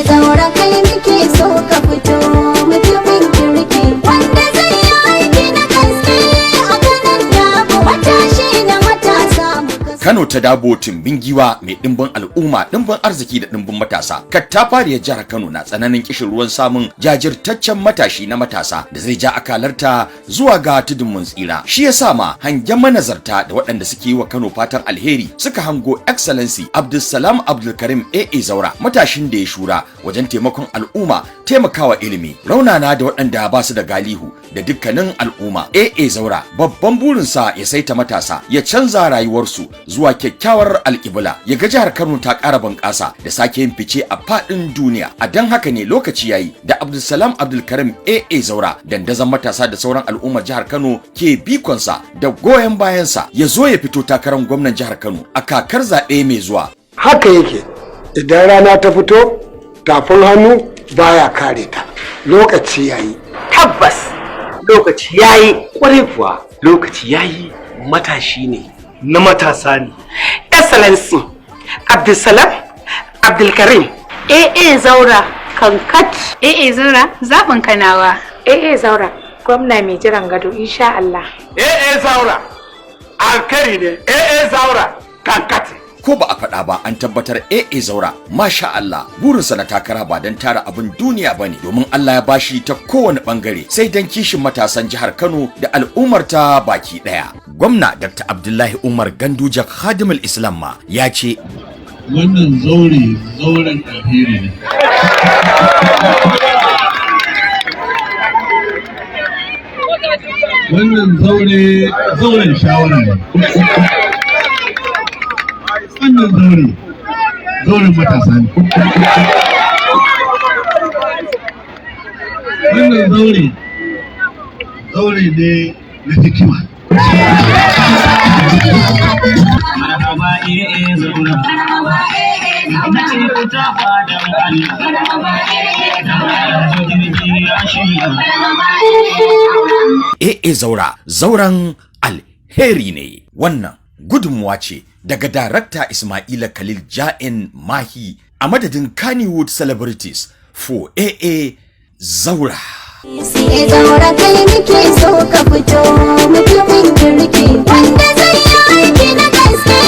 Zaura, kai muke so ka fito, mutumin kirki wanda zai yi aiki na gaske a Kanon Dabo, matashi na matasa muka. Kano ta Dabo, tumbin giwa mai ɗimbin al'umma, ɗimbin arziki da ɗimbin matasa. Katafariyar jihar Kano na tsananin kishin ruwan samun jajirtaccen matashi na matasa da zai ja akalarta zuwa ga tudun mun tsira. Shi yasa ma hangen manazarta da waɗanda suke yi wa Kano fatan alheri suka hango Excellency Abdulsalam Abdulkarim AA Zaura, matashin da ya shura wajen taimakon al'umma, taimakawa ilimi, raunana da waɗanda ba su da galihu da dukkanin al'umma. AA Zaura babban burinsa ya saita matasa, ya canza rayuwarsu zuwa kyakkyawar alƙibla, ya ga jihar Kano ta ƙara bunƙasa da sake yin fice a faɗin duniya. A don haka ne lokaci yayi da Abdulsalam Abdulkarim AA Zaura, dandazon matasa da sauran al'ummar jihar Kano ke bikonsa da goyon bayansa, ya zo ya fito takarar gwamnan jihar Kano a kakar zaɓe mai zuwa. Haka yake, idan rana ta fito, tafin hannu baya kare ta. Lokaci yayi. Tabbas lokaci yayi. Kwarai kuwa, lokaci yayi. Matashi ne, na matasa ne. Excellency Abdulsalam Abdulkarim. AA Zaura kankat. AA Zaura zaɓin Kanawa. AA Zaura gwamna mai jiran gado, insha Allah. AA Zaura alkari ne. AA Zaura kankati. Ko ba a faɗa ba an tabbatar. AA Zaura, masha Allah, burinsa na takara ba don tara abin duniya bane, domin Allah ya bashi ta kowane bangare, sai don kishin matasan jihar Kano da al'ummar ta baki ɗaya. Gwamna Dr. Abdullahi Umar Ganduje Khadimul Islam ma ya ce: Wannan zaure zauren alheri ne. Wannan zaure zauren shawara ne. Wannan zaure zauren matasa ne. Wannan zaure zaure ne na hikima. Marhaba AA Zaura. Na ce ku tafa don Allah. Yanzu jirgi ya shirya. AA Zaura zauren alheri ne. Wannan gudunmuwa ce daga Darakta Ismaila Khalil Ja'in Mahi a madadin Kannywood Celebrities for AA Zaura. Sai Zaura, kai muke so ka fito, mutumin kirki wanda zai yi aiki na gaske.